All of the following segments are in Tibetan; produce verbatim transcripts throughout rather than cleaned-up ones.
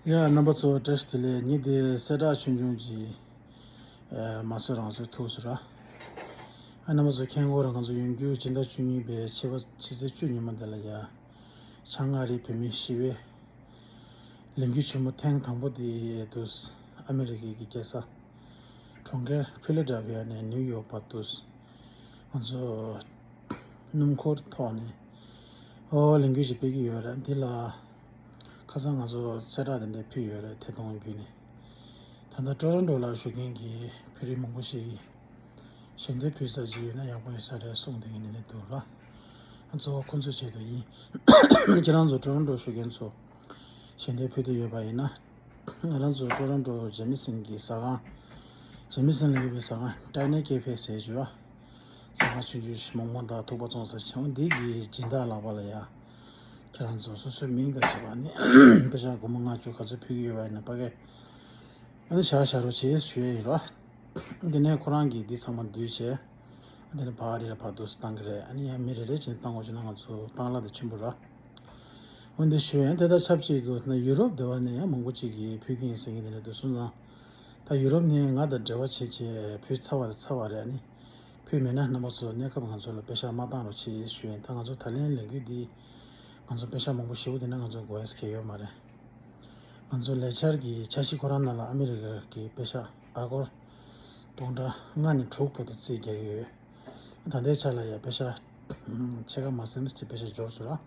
ཡ། རྣམ་པ་ཚོ་བཀྲ་ཤིས་བདེ་ལེགས། ཉིན་དེ་གསལ་བསྒྲགས་ཆུང་ཆུང་ཅིག་ཨ། མ་བཟོས་རང་བཟོས་ཐུག་སོང་ར། ཨ། རྣམ་པ་ཚོ་མཁྱེན་གྱི་རེད། ང་ཚོ་ཡོང་རྒྱུ་སྤྱི་ཟླ་བཅུ་གཉིས་པའི་ཕྱི་པ་ཕྱི་ཚེས་བཅུ་ཉིན་མོ་དེ་ལ་ཡ། བྱང་ཨ་རིའི་བོད་མིའི་ཞི་བའི་ལས་འགུལ་ཆེན་མོ་ཐེངས་དང་པོ་དེ་དུས་ཨ་མི་རི་ཀའི་གི་རྒྱལ་ས་གྲོང་ཁྱེར་ཕི་ལ་ཌེལ་ཕི་ཡ་ནས་ནིའུ་ཡོག་བར་དུ་ང་ཚོ་སྣུམ་འཁོར་ཐོག་ནས་ཨོ་ལས་འགུལ་ཞིག་སྤེལ་གྱི་ཡོད་རེད། འདི་ལ་ཁ་སང་ང་ཚོ་གསལ་བསྒྲགས་དེ་འདྲ་ཕུལ་ཡོད་རེད། ཐད་གཏོང་བརྒྱུད་ནས། ད་ལྟ་ཊོ་རོན་ཊོ་ལ་བཞུགས་མཁན་གྱི་བོད་རིགས་མང་པོ་ཞིག་གིས་ཞལ་འདེབས་ཕུལ་ས་ཅིག་ཡོད་ན་ཡག་པོ་ཡོད་ས་རེད་གསུངས་བསྡད་མཁན་དེ་འདྲ་འདུག་ར། གཙོ་བོ་ཁོང་ཚོའི་ཆེད་དུ་ཡིན། ཁྱེད་རང་ཚོ་ཊོ་རོན་ཊོ་བཞུགས་མཁན་ཚོ་ཞལ་འདེབས་ཕུལ་འདོད་ཡོད་པ་ཡིན་ན། ང་རང་ཚོ་ཊོ་རོན་ཊོ་ཇེ་མི་སན་གྱི་ཟ་ཁང་། ཇེ་མི་སན་ལ་ཡོད་པའི་ཟ་ཁང་ཊའི་ནི་ཀེ་ཕེ་ཟེར་བྱས། ཟ་ཁང་ཆུང་ཆུང་ཞིག་མོག་མོག་དང་ཐུག་པ་བཙོང་ས་ཞིག་འདི་གི་སྦྱིན་བདག་ལག་པ་ལ་ཡ། ཁྱེད་རང་ཚོ་སོ་སོའི་མིང་དང་བྱས་པ་ནི་པེ་ཤག་སྒོར་མོ་ལྔ་བཅུ་ག་ཚོད་ཕུལ་གྱི་ཡོད་པ་ཡིན་ན་ཕ་གི། ཨ་ནི་བཞག་བཞག་རོགས་བྱེད་ཞུ་ཡས་ཡིན་རོ། དེ་ནས་ཁོ་རང་གིས་འདི་ཚང་མ་བསྡུས་བྱས། དེ་ནས་ཕར་རི་ལ་ཕར་འདུག་སེ་བཏང་གི་རེད། ཨ་ནི་ཡང་མི་རེ་རེ་བྱས་བཏང་དགོས་བྱུང་ན་ང་ཚོ་བཏང་གླ་དེ་ཆེན་པོ་ར། འོན་ཏེ་ཞུ་ཡང་དེ་དང་ཆབས་ཅིག་ཏུ་ན་ཡུ་རོབ་སྡེ་བ་ནས་ཡང་མང་པོ་ཅིག་གིས་ཕུལ་གྱི་ཡིན་ཟེར་མཁན་དེ་འདྲ་འདུག་སོང་ཙང་། ད་ཡུ་རོབ་ནས་ང་དང་འབྲེལ་བ་བྱེད་བྱེད་ཕུལ་ཚར་བ་རེད་ཚར་བ་རེད། ཨ་ནི་ཕུལ་མེད་ན་རྣམ་པ་ཚོ་གནས་སྐབས་ང་ཚོ་ལ་པེ་ཤག་མ་བཏང་རོགས་བྱེད་ཞུ་ཡིན། ད་ང་ཚོ་ད་ལན་ལས་འགུལ་འདི་ང་ཚོ་པེ་ཤག་མང་པོ་ཞེ་པོ་དེ་ན་ང་ཚོ་དགོས་ཡས་གང་ཡང་ཡོད་མ་རེད། ང་ཚོ་ལས་འཆར་གྱི་འཆར་གཞི་ཁོ་རང་ནང་ལ་ཨ་མི་རི་ཀ་གི་པེ་ཤག་ཨ་སྒོར་སྟོང་ཕྲག་ལྔ་ནས་དྲུག་བར་དུ་རྩིས་རྒྱག་གི་ཡོད། ད་ལྟའི་ཆ་ལ་ཡ་པེ་ཤག་ཕྱེད་ཀ་མ་ཟིན་ཙམ་ཅིག་པེ་ཤག་འབྱོར་སོང་ར།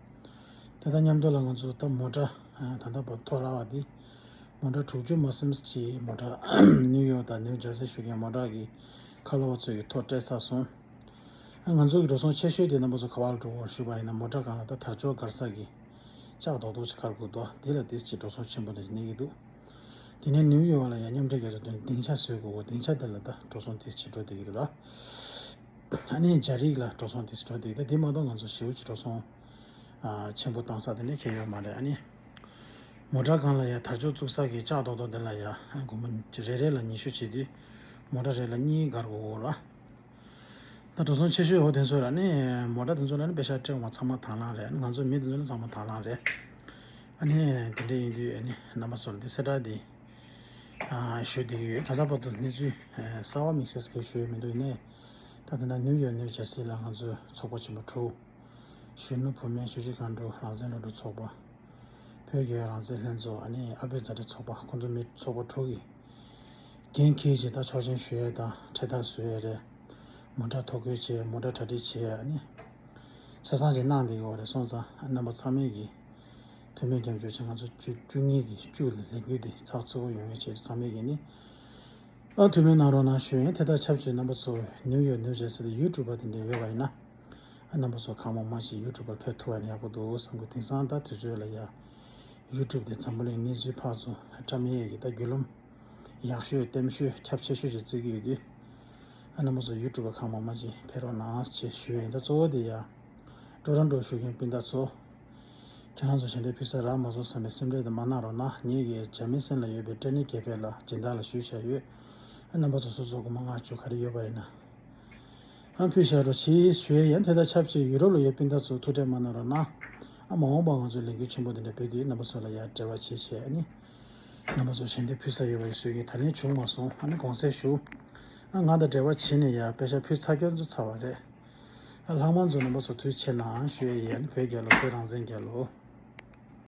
དེ་དང་མཉམ་དུ་ལ་ང་ཚོ་ད་མོ་ཊ་ད་ལྟ་བར་ཐོ་རག་པ་འདི་མོ་ཊ་དྲུག་ཅུ་མ་ཟིན་ཙམ་ཅིག་མོ་ཊ་ནིའུ་ཡོག་དང་ནིའུ་ཇར་སི་བཞུགས་མཁན་མོ་ཊ་གི་ཁ་ལོ་བ་ཚོ་གི་ཐོ་སྤྲད་ཚར་སོང་། ང་ཚོ་གི་འགྲོ་སོང་ཆེ་ཤོས་དེ་རྣམ་པ་ཚོ་ག་པར་འགྲོ་དགོས་ཞུས་པ་ཡིན་ན་མོ་ཊ་སྒང་ལ་ད་དར་ལྕོག་སྒར་ས་གི་ལྕགས་རྡོག་རྡོག་ཅིག་བཀར་དགོས་འདུག་དེ་ལ་དེ་ཅིག་འགྲོ་སོང་ཆེན་པོ་དེ་གནས་ཀྱི་འདུག་དེ་ནས་ནིའུ་ཡོག་ལ་ཡང་མཉམ་འབྲེལ་རྒྱལ་ཚོགས་དོན་སྡིངས་ཆ་བཟོས་དགོས་གོ་སྡིངས་ཆ་དེ་ལ་ད་འགྲོ་སོང་དེ་ཅིག་འགྲོ་བསྡད་ཀྱི་རེད་ར། ཨ་ནི་རྒྱ་རིགས་ལ་འགྲོ་སོང་དེ་ཅིག་འགྲོ་བསྡད་ཀྱི་ད་དེ་མ་གཏོགས་ང་ཚོ་ཞེ་པོ་ཅིག་འགྲོ་སོང་ཆེན་པོ་བཏང་ས་དེ་འདྲ་གང་ཡང་ཡོད་མ་རེད། ཨ་ནི་མོ་ཊ་སྒང་ལ་ཡང་དར་ལྕོག་བཙུགས་ས་གི་ལྕགས་རྡོག་རྡོག་དེ་ལ་ཡང་སྒོར་མོ་རེ་རེ་ལ་ཉི་ཤུ་བྱས་དུས་མོ་ཊ་རེ་ལ་གཉིས་བཀར་དགོས་གོ་ར། ད་འགྲོ་སོང་ཆེ་ཤོས་འོ་དེ་ཚོ་ལ་ནི་མོ་ཊ་དེ་ཚོ་ལ་ནི་པེ་ཤག་སྤྲད་འོང་བ་ཚང་མ་དང་བླངས་རེད། ང་ཚོ་མི་དེ་ཚོ་ལ་ཚང་མ་དང་བླངས་རེད། ཨ་ནི་དེ་འདྲ་ཡིན་དུས་ཨ་ནི་རྣམ་པ་ཚོ་ལ་འདི་གསལ་བསྒྲགས་འདི་ཨ་ཞུ་བསྡད་ཀྱི་ཡོད། ད་ལྟ་བར་དུ་གནས་ཚུལ་ཨ་གསར་བ་དམིགས་བསལ་གྱི་ཞུ་ཡས་མི་འདུག་ཡིན་ནའི་ད་ལྟ་ན་ནིའུ་ཡོག་ནིའུ་ཇར་སི་ལ་ང་ཚོའི་ཚོགས་པ་ཆེན་པོ་དྲུག་གཞོན་ནུ་བུད་མེད་ཆུ་བཞི་སྒང་དྲུག་རང་བཙན་སློབ་ཕྲུག་ཚོགས་པ། བོད་རྒྱལ་ཡོངས་རང་བཙན་ལྷན་ཚོགས། ཨ་ནི་ཨ་བོད་མཛའ་འབྲེལ་ཚོགས་པ། ཁོང་ཚོ་མི་ཚོགས་པ་དྲུག་གིས་འགན་འཁྱེར་བྱས་ད་ཆོག་མཆན་ཞུ་ཡས་དང་འཕྲེད་དར་བཟོ་ཡས་རེད། མོ་ཊ་ཐོ་འགོད་བྱས་མོ་ཊ་གྲ་སྒྲིག་བྱས། ཨ་ནི་ཆ་ཚང་ཞིག་གནང་བསྡད་ཡོད་རེད། སོང་ཙང་རྣམ་པ་ཚང་མས་ཀྱིས་འཐུས་མི་རྒྱབ་སྐྱོར་བྱས་ང་ཚོ་བཅུ་བཅུ་གཉིས་ཀྱི་བཅུ་ལ་ལས་འགུལ་འདི་ཚགས་ཚུད་པོ་ཡོང་ཡས་ཆེད་དུ་ཚང་མས་ཀྱིས་ནི་ཨ་འཐུས་མི་གནང་རོགས་གནང་ཞུ་ཡིན། དེ་དང་ཆབས་ཅིག་རྣམ་པ་ཚོ་ནིའུ་ཡོག་ནིའུ་ཇར་སི་དུ་ཡུ་ཊུབ་པ་དེ་འདྲ་ཡོད་པ་ཡིན་ན། རྣམ་པ་ཚོ་གང་མང་མང་ཞིག་ཡུ་ཊུབ་པར་ཕེབས་ཐུབ་པ་ན་ཡག་པོ་འདུག་བསམ་གི་དེང་སང་ད་དུས་ཚོད་ལ་ཡ་ཡུ་ཊུབ་དེ་འཛམ་བུ་གླིང་གནས་ཚུལ་ཕར་ཚུར་བཀྲམ་ཡས་ཀྱི་ད་བརྒྱུད་ལམ་ཡག་ཤོས་ལྟེམ་ཤོས་ཁྱབ་ཆེ་ཤོས་ཤིག་བརྩི་གི་ཡོད་དུས། རྣམ་པ་ཚོ་ཡུ་ཊུབ་པར་གང་མང་མང་ཞིག་ཕེབས་རོགས་གནང་ཞེས་ཞུ་ཡས་ཡིན། ད་གཙོ་བོ་དེ་ཡ་ཊོ་རོན་ཊོ་བཞུགས་མཁན་སྤུན་ཟླ་ཚོ། ཁྱེད་རང་ཚོ་ཞལ་འདེབས་ཕུལ་ས་རག་མ་སོང་བསམ་པའི་སེམས་ཁྲལ་དེ་མ་གནང་རོགས་གནང་། ངེད་ཀྱིས་ཇར་མན་སན་ལ་ཡོད་པའི་ཊེ་ནི་ཀེ་ཕེ་ལ་སྦྱིན་བདག་ལ་ཞུས་བཞག་ཡོད། རྣམ་པ་ཚོ་སོ་སོ་སྒོར་མོ་ལྔ་བཅུ་ག་རེ་ཡོད་པ་ཡིན་ན། ཨ་ཕུལ་བཞག་རོགས་གྱིས་ཞུ་ཡས་ཡིན། དེ་དང་ཆབས་ཅིག་ཡུ་རོབ་ལ་ཡོད་སྤུན་ཟླ་ཚོ་ཐུགས་ཁྲལ་མ་གནང་རོགས་གནང་། ཨ་མ་འོངས་པ་ང་ཚོ་ལས་འགུལ་ཆེན་པོ་འདི་འདྲ་སྤེལ་དུས་རྣམ་པ་ཚོ་ལ་ཡར་འབྲེལ་བ་བྱེད་བྱས། ཨ་ནི་རྣམ་པ་ཚོ་ཞལ་འདེབས་ཕུལ་ས་ཡོད་པ་ཡིན་ཟེར་གྱི་ད་ལན་བྱུང་མ་སོང་། ཨ་ནི་དགོངས་སེལ་ཞུ། ཨ་ང་དང་འབྲེལ་བ་བྱེད་ནས་ཡར་པེ་ཤག་ཕུལ་ཚར་རྒྱུ་ཚོ་ཚར་བ་རེད། ཨ་ལྷག་མ་ཚོ་རྣམ་པ་ཚོ་ཐུགས་རྗེ་ཆེ་གནང་ཞུ་ཡས་ཡིན། བོད་རྒྱལ་ལོ། བོད་རང་བཙན་རྒྱལ་ལོ།